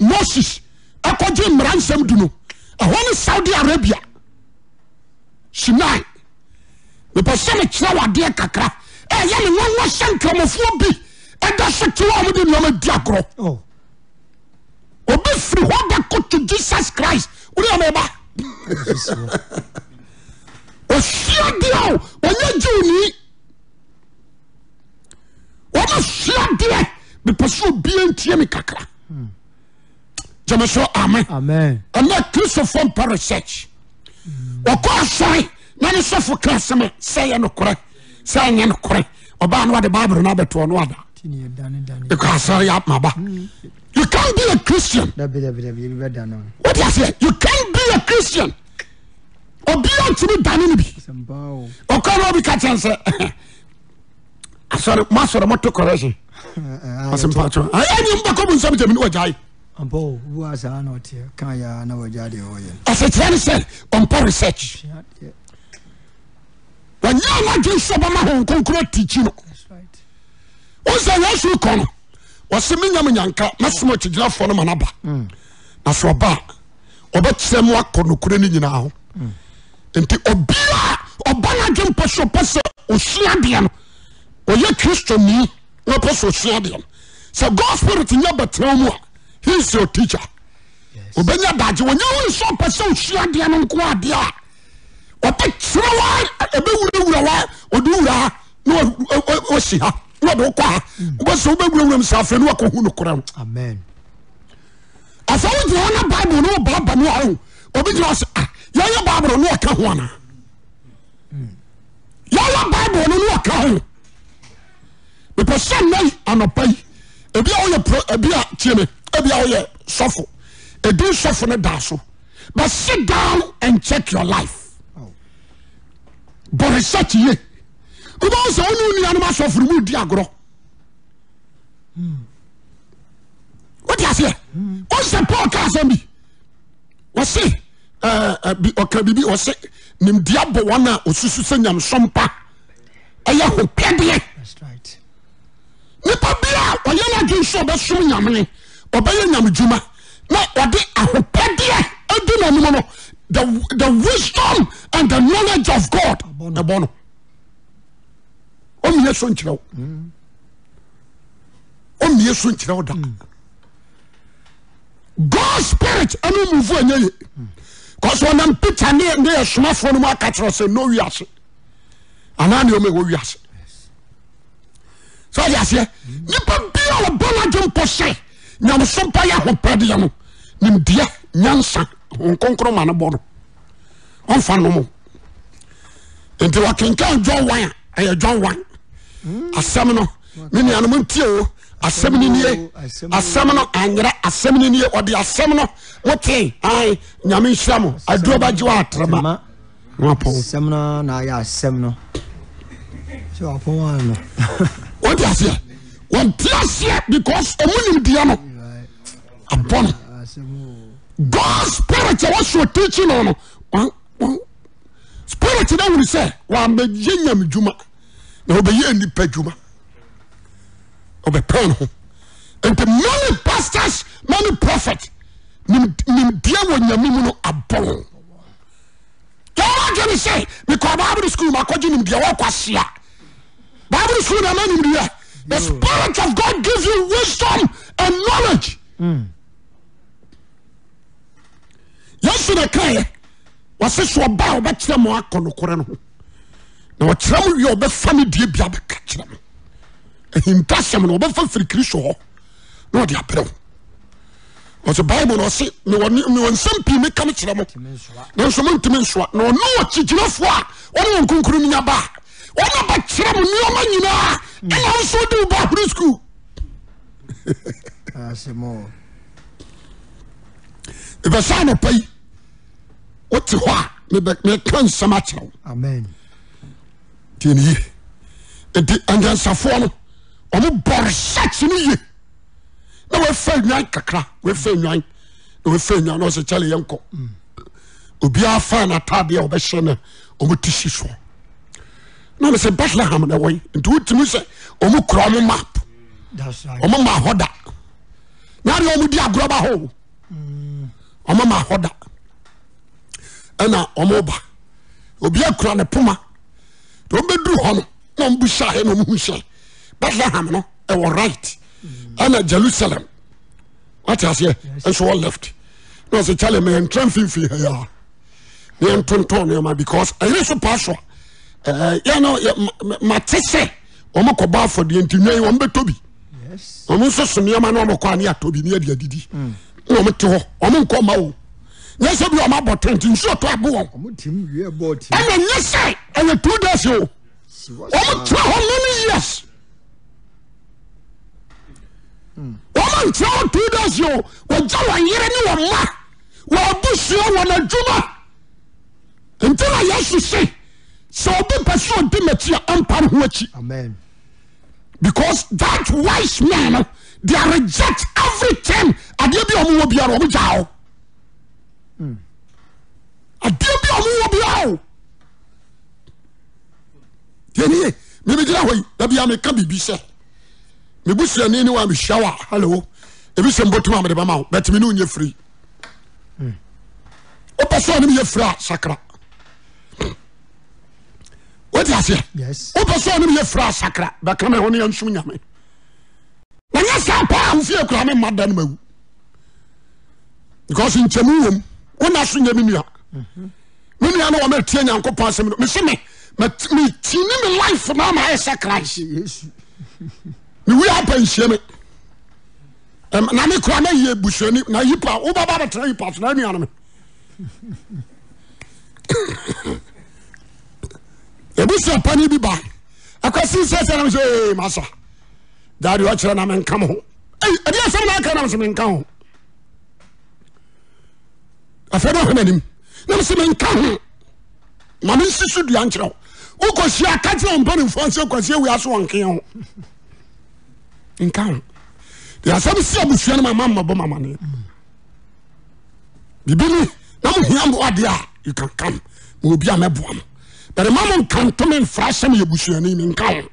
Moses ɛkɔgye mmara nsɛm du no ɛhɔ ne Saudi Arabia Sinai mepɛ sɛ mekyerɛ wo adeɛ kakra ɛyɛ me nwanwa sɛ nkramofoɔ bi ɛda so te hɔ a wɔde nneɛma di agorɔ oh. obi firi hɔ bɛkɔ to Jesus Christ wode ameba ɔsua deɛ o ɔnyɛ Jewni wɔn asua deɛ mepɛ sɛ obi. ntie me kakra. Gyeme so amen. Ɛnɛ Kristofoɔ mpɛ research. Ɔkɔ asɔre na ne sɔfo ka asɛm a sɛ ɛyɛ nokorɛ sɛ ɛnyɛ nokorɛ ɔbaa no ɔde Bible no abɛto ɔno ada. Ɛkɔ asɔre yɛ maba. You can't be a Christian. What you say? You can't be a Christian. Obiara ntumi dane no bi. Ɔkɔ na obi ka kyɛn sɛ asɔre mo asɔre mo to correction. Asɛm pa kyɛn. Ayɛ ni mbɛkɔ mu nsɛm gyemi ne wagyae. Asekyerɛ ne sɛ ɔmpɛ research. Wɔnyɛ anadwen sɛ ɔbɛma ho nkonkoro atikyi no. Wɔn sɛ Yesu kɔ no. Wɔsi mi nya mi nyanka mɛsoma ɔkyigyinafoɔ no ma n'aba. Mm. Na sɛ ɔba a ɔbɛkyerɛ mu akɔ nokorɛ no nyinaa ho. Mm. Nti obiara ɔba n'adwen pɛ sɛ ɔpɛ sɛ osua adeɛ no ɔyɛ Kristoni na ɔpɛ sɛ osua adeɛ no sɛ God spirit nya bɛtena mu a he is your teacher. Ɔbɛnya dagye wɔnyɛ wo sɛ ɔpɛ sɛ osua adeɛ no nko adeɛ a ɔbɛkyerɛ wa ɛbɛwurawura wa ɔde wura ha na ɔsi ha na ɔde wokɔ ha wobɛsɛ wobɛwurawura mu sɛ afei ne wakɔhu nokorɛ no afei wogyina hɔ na bible no wobaaba mu a obi gyina hɔ sɛ ah yɛyɛ bible no ɔka ho anaa yɛyɛ bible no ne ɔka ho mepɛ sɛ nnɛ yi anɔpa yi ebi a woyɛ pro ebi a tie me ebi a woyɛ sɔfo edin sɔfo no da so but sit down and check your life bɔ research yie wobɛhu sɛ wo ne wo nuanom asɔfo no mu di agorɔ wote aseɛ wo sɛ Paul ka asɛm bi wɔse ɔka biribi wɔse nimdeɛ bɔ wɔn a ɔsusu sɛ nyamesom pa ɛyɛ ho pɛdeɛ nipa bi a ɔyɛ n'adwene sɛ ɔbɛsom nyame ɔbɛyɛ nyame dwuma na ɔde ahopɛdeɛ adi n'anim no the the wisdom and the knowledge of God ɛbɔ no ɔmmie so nkyerɛ wo ɔmmie so nkyerɛ wo da God spirit ɛno move ɛnyɛ ye kɔsɛ ɔnam Peter ne ne ɛsomafoɔ no mu aka kyerɛ sɛ no wiase anaa nneɛma ɛwɔ wiase sɛ ɔde aseɛ nipa bi a ɔbɔ n'adwe mpo sɛ nyamesom pa yɛ ahopɛdeɛ no nimdeɛ nyansa ho nkonkron ma no bɔ no ɔmfa nom nti wɔkenkan John 1 a ɛyɛ John 1 asɛm no me nuanom ntie o asɛm no nie asɛm no anyera asɛm no nie ɔde asɛm no mote ae nyame nhyira mo aduro bɛgye wɔ atrama na wapɔn. Asɛm no na ayɛ asɛm no. Sɛ wapɔn ano. Wọ́n ti aseɛ wọ́n ti aseɛ because ɔmo nim deɛ no abɔ no. God spirit a wɔsɔ teaching no no wɔn wɔn spirit na wuli sɛ wɔn abɛyɛ nyame dwuma na wɔbɛyɛ nipa dwuma ɔbɛpɛn ho nti many pastors many prophets nim nimdeɛ wɔ nyame mu no abɔ wɔn. Yɛwɔ adwene sɛ mekɔ Bible school makɔgye nimdeɛ wɔ kwasia. Bible school na ma nimdeɛ. The spirit of God gives you wisdom and knowledge. Mm. Yesu na kaeɛ wɔse so ɔba a ɔbɛkyerɛ mo akɔ nokorɛ no ho na ɔkyerɛ mo wie ɔbɛfa ne deɛ bi abɛka kyerɛ mo ahintasɛm no ɔbɛfa firi Kristo hɔ na ɔde abrɛ wo ɔsɛ bible na ɔse mewɔ nsɛm pii meka me kyerɛ mo nanso montumi nsoa na ɔno ɔkyigyinafoɔ a ɔne wɔn kronkron no nya ba a ɔna bɛkyerɛ mo nneɛma nyinaa ɛna wo nso wode wo ba ahuri sukuu mepɛ sɛ anɔpa yi wote hɔ a meka nsɛm akyerɛ wo tie ne yie nti anyansafoɔ no ɔmo bɔ research no yie na wafa nnwan kakra wafa nnwan na wafa nnwan na ɔsɛ kyɛle yɛn kɔ obiara fa n'ataadeɛ a ɔbɛhyɛ na wɔn ti si soɔ na ɔmo sɛ Bethlehem na ɛwɔ yi nti wotumi sɛ wɔn kura wɔn map wɔn ma hɔ da na adeɛ wɔn di agorɔ ba hɔ wɔn ma hɔ da ɛna wɔn ba obiara kura ne poma wɔn bɛduru hɔ no na wɔn bu hyɛ na wɔn hu sɛ Bethlehem no. ɛwɔ right ɛna Jerusalem wate aseɛ nso wɔ left na ɔsɛ kyale ma yɛntra mfimfini ha yi a na yɛntontɔn nneɛma because ɛyere so paa so a ɛɛ yɛn no mate sɛ wɔn kɔbɔ afɔdeɛ nti nwan wɔn bɛtɔ bi. Wɔn nso so nneɛma na wɔn kɔ ani atɔ bi ne adi adidi. Hmm. Na wɔn te hɔ, wɔn nkɔ mma o. Nyɛ sɛ bi wɔn abɔ tent nsuo tɔ abo wɔn. Ɛna nyɛ sɛ ɛyɛ 2 days o. Wɔn tena hɔ many years. Hmm. Wɔn ntena hɔ 2 days o. Wɔgya wɔn yere ne wɔn mma, wɔn abusua, wɔn adwuma. Nti na Yesu se sɛ obi pɛ sɛ ɔdi m'akyi a ɔmpa ne ho akyi. Amen. Because that wise man no they reject everything adeɛ bi a wɔn wɔ biara wɔn gya hɔ. Hmm. Adeɛ bi a wɔn wɔ biara o. Tiɛ ni ye mímí gyina hɔ yi dabi a mi ka biribi sɛ mi busuani ni wa mi hyia wa hello ebi sɛ mbɔtum a mi de ba ma o bɛtumi ni o nye free. Wopɛ sɛ ɔne me yɛ firi a sakra. Wote aseɛ? Wopɛ sɛ ɔne me yɛ firi a sakra bɛka me ho ne yɛnsom Nyame. Na nyɛ saa paa wofie kura me mma da no mawu. Because nkyɛmu wom. Wo na so nyɛ me nua. Me nua no wɔ ma tie Nyankopɔn asɛm no. Mese me metini me life na ama ayɛ sɛ Christ. Me wi apa nhyia me. Na me kura na yie busuani na yipa wobɛba bɛtena yipa so na nua no me. Ebusua pani bi ba akwasi sɛ sɛ nam sɛ ee masa daade ɔkyerɛ na menka mo ho. Ei ɛde asɛm na aka nam sɛ menka ho. Afei na ɔhwɛ m'anim na mesɛ menka ho ma mensi so dua nkyerɛ wo. Wokɔhyia ka kyerɛ wo mpanimfoɔ sɛ kwasi awia so wɔnke ho. Nka ho. Deɛ asɛm si abusua no ma ma mmɔbɔ mamaneɛ. Bibi ni na mo hia mmoa deɛ a you can come ma obi a mɛboa mo. But ma mo nka nto me mfra sɛ meyɛ busuani menka ho.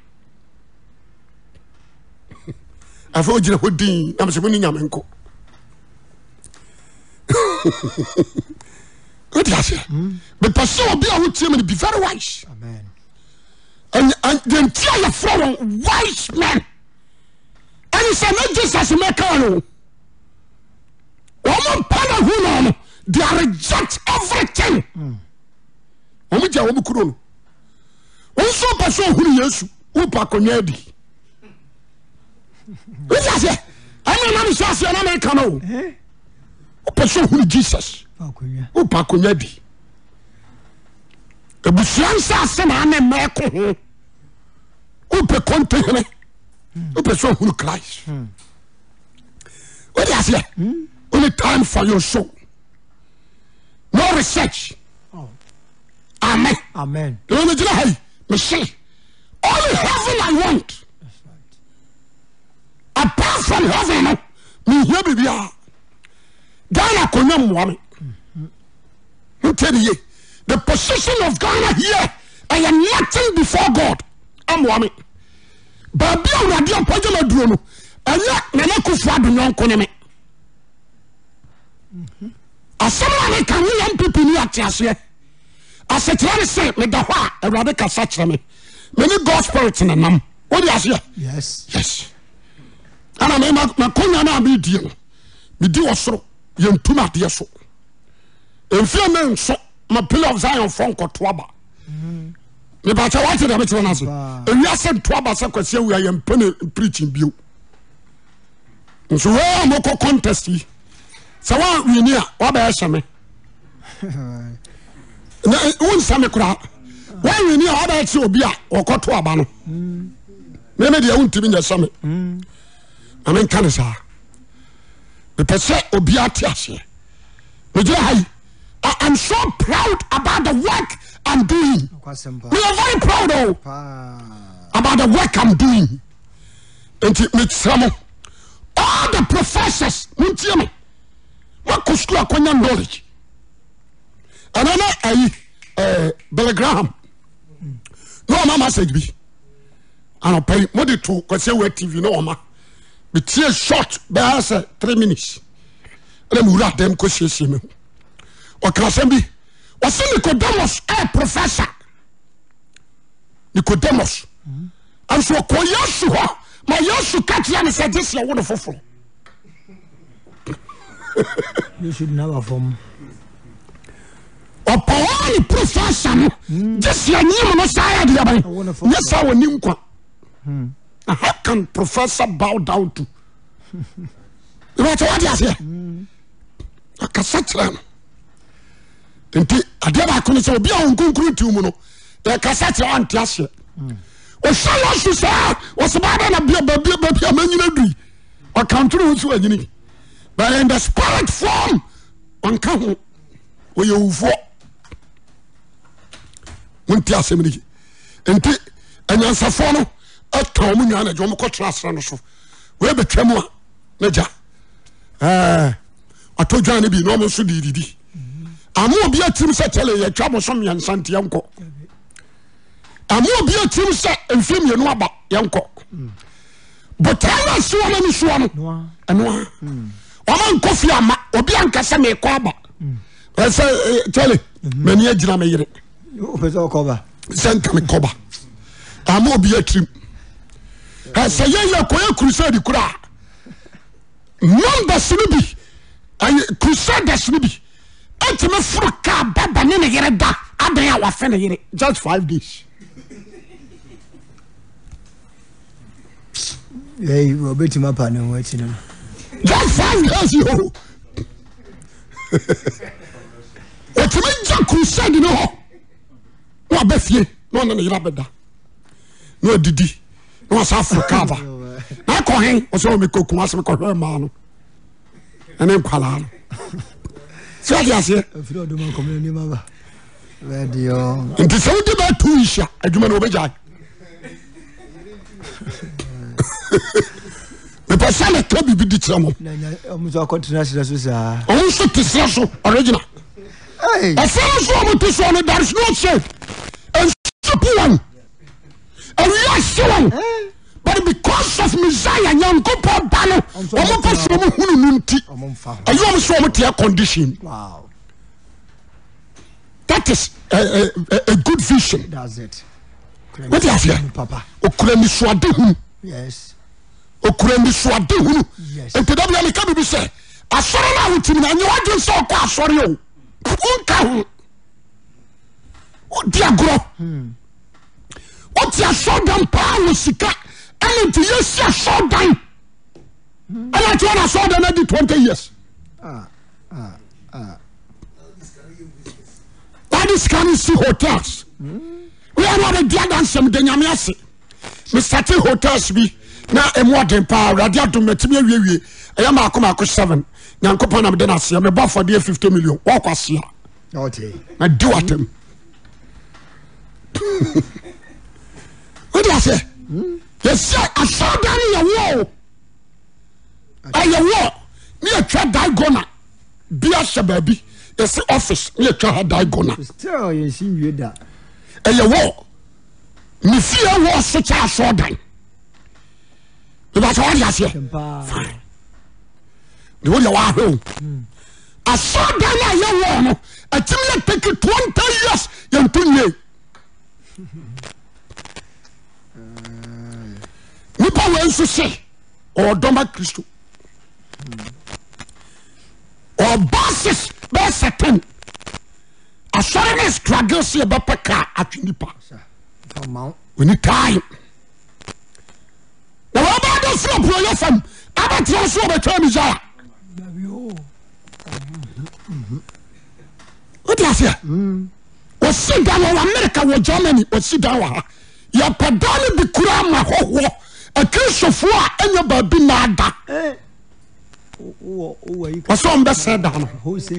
Afei ogyina hɔ din na mesɛ mo ne nyame nko. Wote aseɛ? Mepɛ sɛ obi a wotie me no be very wise. Deɛ nti a yɛfrɛ wɔn wise men ɛne sɛ na Jesus mɛka no wɔn mpa na hu no no they reject everything. Wɔn gya wɔn kuro no. Wɔn nso pɛ sɛ ohunu Yesu wopɛ akonnwa adi. Wote aseɛ? Ɛna nam hyɛ aseɛ na meka no o. Wopɛ sɛ ohunu Jesus wopɛ akonnwa adi. Ebusua nsaase na ane mma ɛko ho. Wopɛ kɔntehene. Wopɛ sɛ ohunu Christ. Wote aseɛ? Only time for your soul. No research. Oh. Amen. Amen. Ɛwɔ me gyina ha yi, me se only heaven I want. Apart from heaven no, me hia biribiara. Ghana akonnwa mmoa me. Ntie ne ye. The position of Ghana here, I am nothing before God. Amoa me. Baabi a Awurade apagya ma duro no, ɛnyɛ Nana Akufo-Addo nyɔnko ne me. Asɛm a meka ho yɛ MPP ni ate aseɛ. Asekyerɛ ne sɛ meda hɔ a Awurade kasa kyerɛ me. Me ne God spirit na nam. Wode aseɛ? Yes. Yes. Ɛna me makonya no a medie no, medi wɔ soro, yɛntum adeɛ so. Mfie me nso ma Pillar of Zion fɔ nkɔto aba. Mebakyɛ wate deɛ mekyerɛ no ase. Ewiase nto aba sɛ Kwasi Awia yɛmpɛ ne preaching bio. Nso wei a mokɔ contest yi sɛ woawini a woabɛyɛ hyɛ me na wonsɛ me koraa woawini a woabɛyɛ sɛ obi a wɔkɔto aba no meme deɛ wontumi nyɛ sɛ me na menka ne saa mepɛ sɛ obiara te aseɛ megyina ha yi I am so proud about the work I'm doing. We are very proud oh, about the work I'm doing. Nti mesrɛ mo all the professors montie me moakɔ sukuu akɔnya knowledge ɛno na ayi eh, Billy Graham na ɔma message bi anɔpa yi mode to Kwasi Awuah TV na ɔma metie short bɛyɛ sɛ 3 minutes ɛna mewura dɛm kɔsiesie me ho ɔka asɛm bi ɔse Nicodemus ɛ professor Nicodemus mm. Nso ɔkɔɔ Yesu hɔ ma Yesu ka kyerɛ no sɛ gye sɛ ɛwo no foforɔ. Yesu gyina ba fam. Ɔpɔɔ ne professor no hmm. gye sɛ anyim no saa yɛ deɛ bɛn nyɛ saa wɔni nkwa. Hmm. Na how can professor bow down to? Ìbáṣẹ wá di aseɛ. Ɔkasa kyerɛ no. Nti adeɛ baako ne sɛ obi a wɔn nkunkuru ti mu no yɛkasa kyerɛ ɔnte aseɛ. Ɔhyɛ Yesu saa ɔsɛ baa dɛ na bia baabi baabi a manyina dui. Ɔkanto ne ho so anyini. But in the spirit form ɔnka ho ɔyɛ owufoɔ. Wonte asɛm no yi. Nti anyansafoɔ no ɛka wɔn nwa na gya wɔn kɔtena asra no so. Wei bɛtwa mu a na gya ɛɛ atɔ dwan no bi na wɔn nso de didi. Ama obi atirim sɛ kyɛlɛ yɛtwa bosom mmiɛnsa nti yɛnkɔ. Ama obi atirim sɛ mfie mmienu aba yɛnkɔ. Botaa no asi wɔn ani soɔ no ɛno a wɔn ankɔ fie ama obi anka sɛ mekɔ aba. Ɛsɛ kyɛlɛ m'ani agyina me yere. Sɛ nka mekɔba. Ama obi atirim. Ɛsɛ yɛyɛ kɔyɛ crusade koraa. Members no bi ɛyɛ crusaders no bi ɛtumi foro kaa baba ne ne yere da adan a wafe ne yere just 5 days. Yɛyi wɔbɛtumi apa ne ho akyi no. Just 5 days yo. Wɔtumi gya crusade no hɔ na waba fie na ɔne ne yere abɛda na wadidi na wasa aforo kaa ba na akɔ he ɔsɛ ɔmekɔ Kumasi mekɔhwɛ mmaa no ɛne nkwalaa no sɛ ɔde aseɛ nti sɛ wode bɛ tu nhyia adwuma no wɔbɛgyae mepɛ sɛ meka biribi di kyerɛ mo ɔmo nso te serɛ so original ɛsɛ no so ɔmo te soɔ no there is no shade nsu pu wɔn awia hye wɔn but because of Messiah Nyankopɔn ba no wɔn pɛ sɛ wɔn hunu no nti ɛyɛ wɔn sɛ wɔn te air condition. Wow. That is a, a, a good vision. That's it. What do you say? Okura nisuade hunu. Yes. Okura nisuade hunu. Yes. Nti dabi amika bibi sɛ asɔre no a wotumi na nyɛ wadwen sɛ ɔkɔ asɔre o. Wonka ho. Wodi agorɔ. Hmm. Wote asɔredan paa wɔ sika ɛna nti yɛsi asɔredan. Ɛna nti wɔn asɔredan adi 20 years. Ah, ah, ah. Wade sika no si hotels. Wia na ɔde di adansɛm de nyame ase. Mesate hotels bi na emu ɔden paa awurade adom matumi awiewie ɛyɛ maako maako seven nyankopɔn na mede no aseɛ mebɔ afɔdeɛ 50 million wɔkɔ aseɛ na di watam wode aseɛ yɛsɛ asɔredan no yɛwɔ o ɛyɛ wɔ ne yɛtwa diagonal bi ahyɛ baabi yɛsɛ office ne yɛtwa ha diagonal ɛyɛ wɔ ne fie wɔ so kyɛ asɔredan ìbàtà wà di aseɛ fine de wo deɛ wahwɛ o asɔredan no a yɛ wɔ no ɛtumi yɛ take 20 years yɛnto nwie nipa wei nso se ɔdɔma Kristo ɔbasis bɛyɛ sɛ ten asɔre no struggle sɛ yɛbɛpɛ kaa atwe nipa oni time na wɔbɛda firi apueyɛ fam abɛtena so wɔbɛtwa Messiah wote aseɛ wɔsi dan wɔ Amerika wɔ Germany wɔsi dan wɔ ha yɛpɛ dan no bi kura ma hɔhoɔ akristofoɔ a ɛnyɛ baabi na ada wɔsɛ wɔn bɛsɛ dan no hose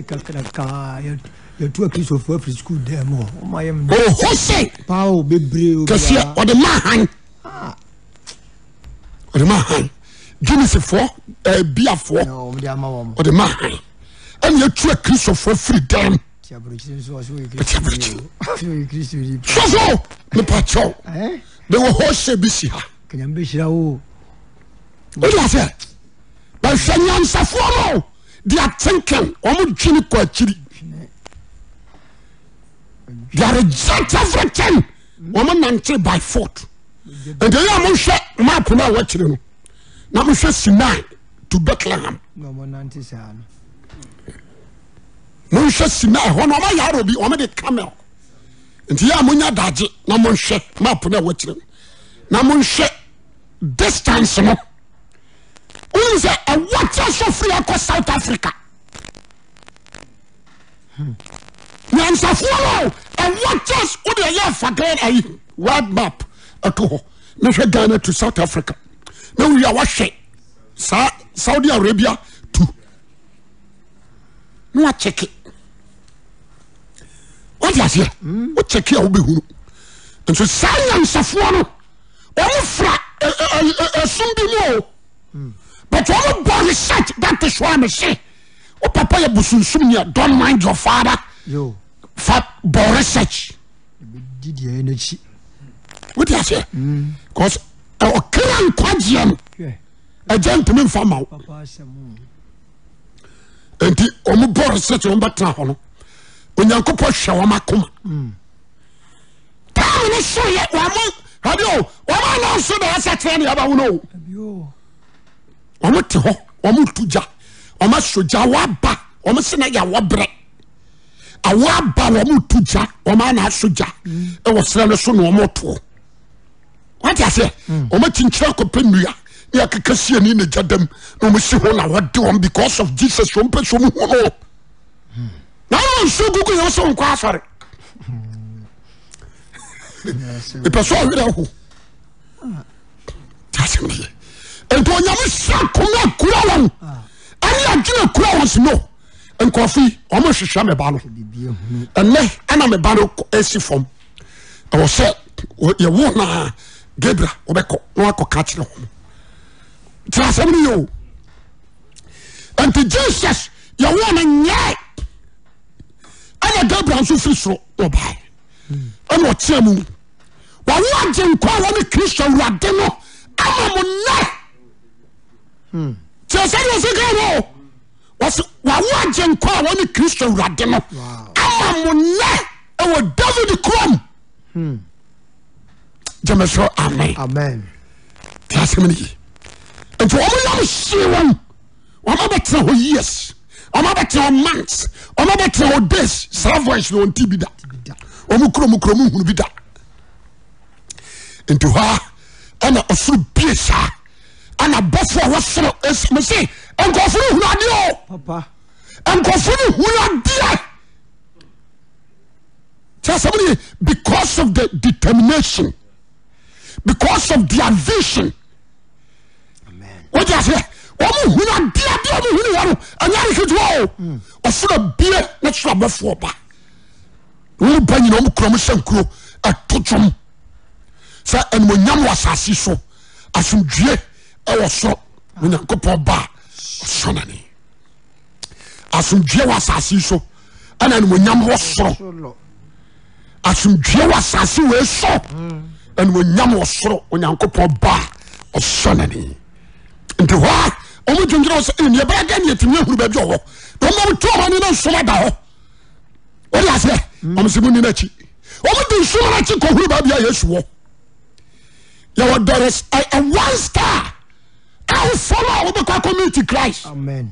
kɛseɛ ɔde ma han ɔde ma han Guinnessfoɔ ɛɛ biafoɔ ɔde ma han ɛna etu akristofoɔ firi dan ɛti aburukyiri sɔfo nipa kyɛw de wɔ hose bi si ha o de aseɛ bɛhwɛ nyansafoɔ no they are thinking wɔn dwene kɔ akyiri they are reject everything wɔn nante by foot nti yɛ a mohwɛ map no a wɔakyerɛ no na mohwɛ Sinai to Bethlehem monhwɛ Sinai hɔ no wɔn ayɛ arɔ bi wɔn de camel nti yɛ a monya dagye na monhwɛ map no a wɔakyerɛ no na monhwɛ. Distance no wonim sɛ ɛwɔ kyɛ sɛ firi akɔ South Africa. Nyansafoɔ no ɛwɔ kyɛ wode ɛyɛ afa Ghana ayi world map ɛto hɔ na hwɛ Ghana to South Africa na wowie a wahwɛ saa Saudi Arabia to na wakyɛke wate aseɛ wokyɛke a wobɛhunu nso saa nyansafoɔ no wɔn fra ɛsum bi mu o but wɔn bɔ research. That is why me say wo papa yɛ bosunsum ni a, don't mind your father. Fa bɔ research. Wote aseɛ? Because ɔkra nkwagyeɛ no ɛgya ntumi nfa ma wo. Nti wɔn bɔ research wɔn bɛtena hɔ no Onyankopɔn hwɛ wɔn akoma. Taama no so yɛ wɔn hwɛde o wɔn anam so na ɛsɛ kyerɛ ne yaba wo no o. Wɔn te hɔ wɔn tu gya wɔn asɔ gya wɔaba wɔn se na yɛ awɔ brɛ awɔ aba wɔn tu gya wɔn ana asɔ gya ɛwɔ serɛ no so na wɔn toɔ wate aseɛ. Wɔn akyinkyini akɔpɛ nnua ne akeka sie ne na gya dam na wɔn si ho na wɔde wɔn because of Jesus wɔn pɛ so wɔn hu no na wɔn nsuo gugu yɛn so nkɔ asɔre ìpɛ sɛ ɔwerɛ ho tí a sɛm yɛ nti onyame hyɛ akoma kura wɔn ɛne adwene kura wɔn si no nkurɔfo yi wɔn hwehwɛ me ba no ɛnɛ ɛna me ba no esi fam ɛwɔ sɛ yɛwo na Gabriel wɔbɛkɔ na wakɔ ka kyerɛ wɔn tí a sɛm yɛ o nti Jesus yɛwo no nyɛ ɛna Gabriel nso firi soro ɔbaa ɛna ɔteɛ mu. Wɔwo agyenkwa a wɔne Kristo Awurade no ama mo nnɛ. Hmm. Tiɛ sɛ deɛ ɔsɛ kan no wɔsi wɔwo agyenkwa a wɔne Kristo Awurade no ama mo nnɛ ɛwɔ David kurom. Hmm. Gyeme so amen. Amen. Tiɛ asɛm no yi. Nti wɔn yam hyee wɔn. Wɔn abɛtena hɔ years. Wɔn abɛtena hɔ months. Wɔn abɛtena hɔ days. Saa voice na wɔn ti bi da. Wɔn kurom kurom hunu bi da. Nti hɔ a ɛna ɔsoro bie saa ɛna bɔfo a wɔsoro esi mo se nkurɔfo no hunu adeɛ o. Nkurɔfo no hunu adeɛ. Kyerɛ sɛ mo because of the determination because of their vision. Wọ́n ti aseɛ wɔn hunu adeɛ adeɛ wɔn hunu yɛ no ɛnyɛ ade ketewa o. Hmm. Ɔsoro abie ne soro abɔfoɔ ba. Wɔn ba nyina wɔn kura wɔn hyɛ nkuro ɛto dwom sɛ animonyam wɔ asase so asomdwie ɛwɔ soro Onyankopɔn ba ɔsɔ n'ani. Asomdwie wɔ asase so ɛna animonyam wɔ soro. Asomdwie wɔ asase wei so animonyam wɔ soro Onyankopɔn ba ɔsɔ n'ani. Nti hɔ a wɔn dwendwene sɛ ɛnni ɛbɛyɛ dɛ ne yɛtumi ahunu baabi ɔwɔ na wɔn tu wɔn ani na nsom ada hɔ. Wọ́n aseɛ wɔn sɛ mo ni n'akyi wɔn di nsom n'akyi kɔhuru baabi a Yesu wɔ. Yɛwɔ there is a, a one star a wofɔlɔ a wobɛkɔ akɔ meet Christ. Amen.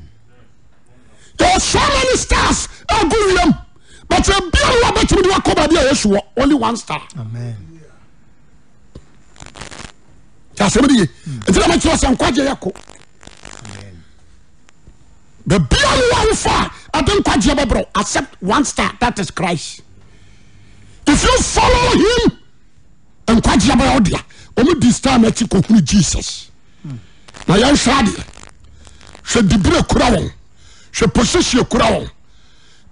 There are so many stars a gu wiem but ebi a wɔ bɛtumi de wakɔ baabi a Yesu wɔ only one star. Amen. Tí a sɛm de ye nti na ma kyerɛ sɛ nkwagye yɛ ko. Baabi a wowɔ wofa a ɛde nkwagyeɛ bɛbrɛ accept one star that is Christ. If you follow him nkwagyeɛ bɛyɛ wo dea. Wɔn di star n'akyi kɔhunu Jesus. Na yɛnhwɛ adeɛ. Hwɛ dibire kura wɔn. Hwɛ position kura wɔn.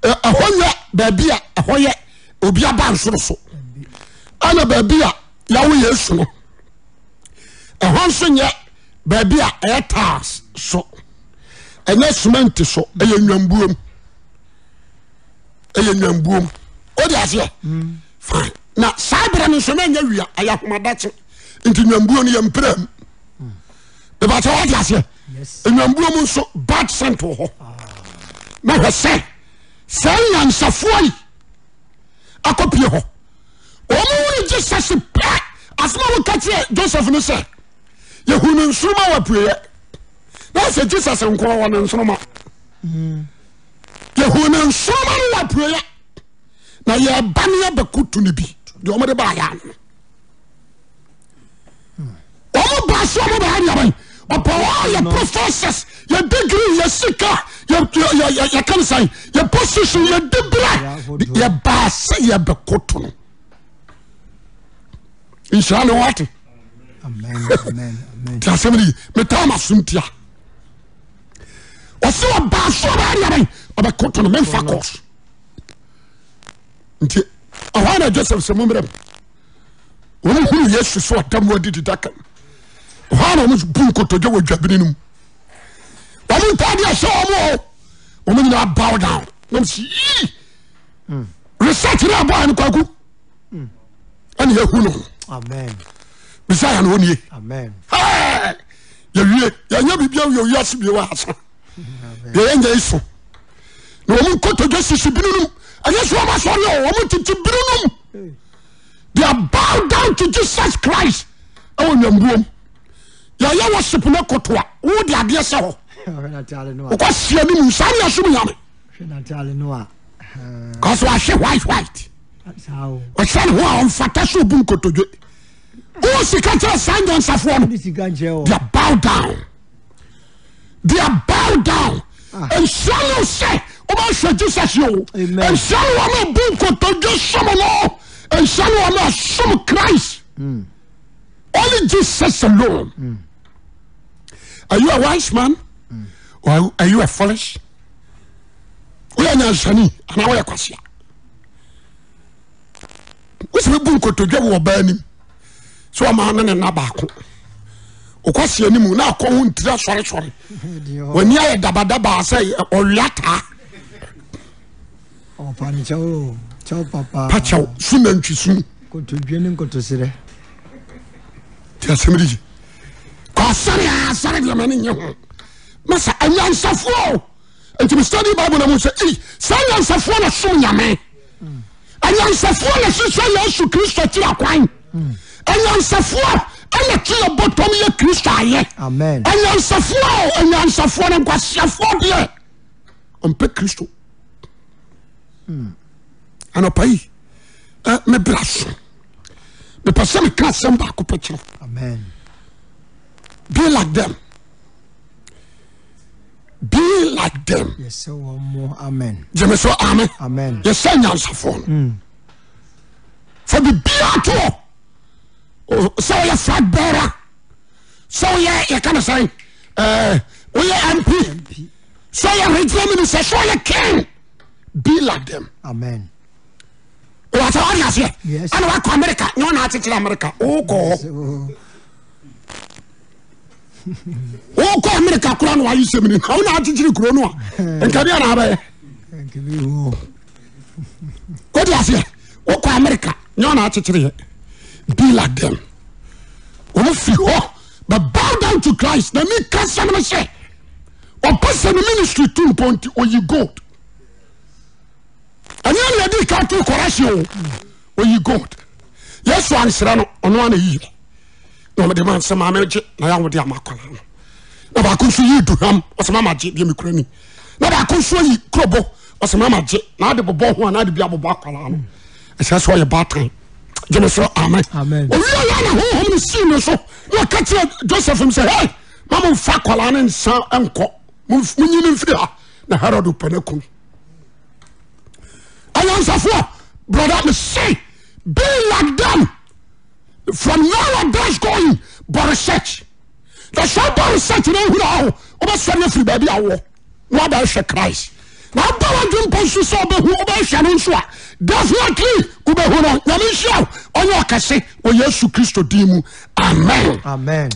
Ɛhɔ nyɛ baabi a ɛhɔ yɛ obi aba nsoro so. Ɛna baabi a yɛawo Yesu no ɛhɔ nso nyɛ baabi a ɛyɛ tiles so ɛnyɛ cement so ɛyɛ nnwambuom ɛyɛ nnwambuom o de aseɛ mm. fine na saa berɛ no nso na ɛnyɛ wia ɛyɛ ahomadakye nti nnwambuo no yɛ mpira mu ìbàtɛ wọ́n di aseɛ nnwambuo mu nso bad scent wɔ hɔ na hwɛ sɛ sɛ nyansafoɔ yi akɔpie hɔ wɔn wuli Jesus pɛ asɛm a wɔka kyerɛ Joseph ne sɛ yɛhu ne nsoroma wɔ apueɛ na sɛ Jesus nko wɔ ne nsoroma yɛhu ne nsoroma no wɔ apueɛ na yɛba ne yɛbɛkoto no bi deɛ wɔde baayɛ ano wɔn ba baa so ɔmo bɛyɛ deɛ bɛn? Ɔpɛ all yɛ professors, yɛ degree, yɛ sika, yɛ yɛ yɛ yɛ kan sɛn, yɛ position, yɛ dibrɛ, yɛ baa sɛ yɛ bɛ koto no. Nhyira ne wate. Ti asɛm ni metaa ma so ntia. Ɔsɛ ɔbaa so ɔbɛyɛ deɛ bɛn? Ɔbɛ koto no menfa kɔɔso. Nti ɛhɔ na Joseph sɛ mo mmerɛ mu. Wɔn hunu Yesu so ɔda mu adidi daka mu. Ɛhɔ na wɔn bu nkotodwe wɔ dwabini no mu. Wɔn ntaade ahyɛ wɔn o. Wɔn nyinaa bow down. Wɔn si yii. Hmm. Research ní abɔ àná kwaku. Hmm. Ɛna yɛ hu no. Amen. Bisa yɛn na onie. Amen. Yɛwie yɛnyɛ biribi awie oyi ase bie wɔ asa. Yɛyɛ nyɛ iso. Na wɔn nkotodwe sisi binom. Ɛnyɛ sɛ wɔn asɔre o, wɔn tete binom. They are bow down to Jesus Christ. Ɛwɔ nyambuom. Yɛyɛ worship ne koto a, wo de adeɛ sɛ hɔ. Wokɔ hyia ne mu saa ne yɛsom nyame. Kɔsɛ wahwe white white. Ɔhyɛ ne ho a ɔmfata sɛ obu nkotodwe. Wowɔ sika kyerɛ saa nyansafoɔ no. They are bow down. They are bow down. Ah. Nhyira ne sɛ wobɛhwɛ Jesus yi o. Nhyira ne wɔn a bu nkotodwe som no. Nhyira ne wɔn a som Christ. Mm. Only Jesus alone. Mm. Are you a wise man? Mm. Or are you a foolish? Woyɛ nyansani anaa woyɛ kwasea? Wosɛ bu nkotodwe wɔ ɔbaa anim. sɛ ɔma ne ne nna baako ɔkɔsi anim na akɔ ho ntiri asɔresɔre w'ani ayɛ dabadaba sɛ ɔwea taa pakyɛw so nantwi su kotodwe ne nkotosrɛ ti asɛm de yi kɔ asɔre a asɔre deɛ ma ne nyɛ ho masa anyansafoɔ nti mi study bible na mu sɛ ei saa anyansafoɔ na som nyame Anyansafoɔ na hyehyɛ Yesu Kristo akyiri akwan. Anyansafoɔ na te yɛ bɔtɔm yɛ Kristo ayɛ. Anyansafoɔ o, anyansafoɔ no nkwasiafoɔ deɛ ɔmpɛ Kristo. Hmm. Anɔpa yi me bra so. Mepɛ sɛ meka asɛm baako pɛ kyerɛ. Be like them. Be like them. Yɛsɛ wɔn mo amen. Gyeme so amen. Amen. Yɛsɛ nyansafoɔ no. Mm. Fa biribiara to hɔ. Sɛ woyɛ flag bearer, sɛ woyɛ yɛka no sɛn, ɛɛ woyɛ MP, sɛ woyɛ regional minister, sɛ woyɛ king. Be like them. Amen. Wọ́n sọ wọ́n di aseɛ. Ɛna wakɔ America, nyɛ ɔna akyekyere America, wokɔ hɔ. Wokɔ Amerika koraa na wayɛ sɛm ni na wona akyekyere kuro no a nka deɛ na abɛyɛ wode aseɛ wokɔ Amerika nyɛ ɔna akyekyere yɛ be like them wɔn firi hɔ but bow down to Christ na mi ka sɛm no sɛ ɔpɛ sɛ ne ministry tu mpɔ nti oyi gold ɛnyɛ ne yɛde ka to kɔrɛhye o oyi gold Yesu ansrɛ no ɔno ana yiyɛ na ɔmde ma sɛ maame gye na yɛ wode ama akwadaa no na baako nso yi duhwam ɔsɛ mama gye deɛ mekura ni na baako nso yi kurobo ɔsɛ mama gye na ade bobɔ ho a na ade bi abobɔ akwadaa no ɛsɛ sɛ ɔyɛ baatan gye me so amen owie yɛ na honhom no sii no so na ɔka kyerɛ Joseph m sɛ hey ma momfa akwadaa no nsa nkɔ monyi no mfiri ha na Herod pɛ no aku no anyansafoɔ brother me say be like them From now on days going bɔ research na sɛ wobɔ research na wohunu aho wobɛsɔre afiri baabi a wowɔ na wabɛhwɛ Christ na wobɔ w'adwene mpo nso sɛ wobɛhu wobɛhwɛ no nso a definitely wobɛhu no. Nyame nhyira wo ɔnyɛ ɔkɛse wɔ Yesu Kristo din mu amen. Amen.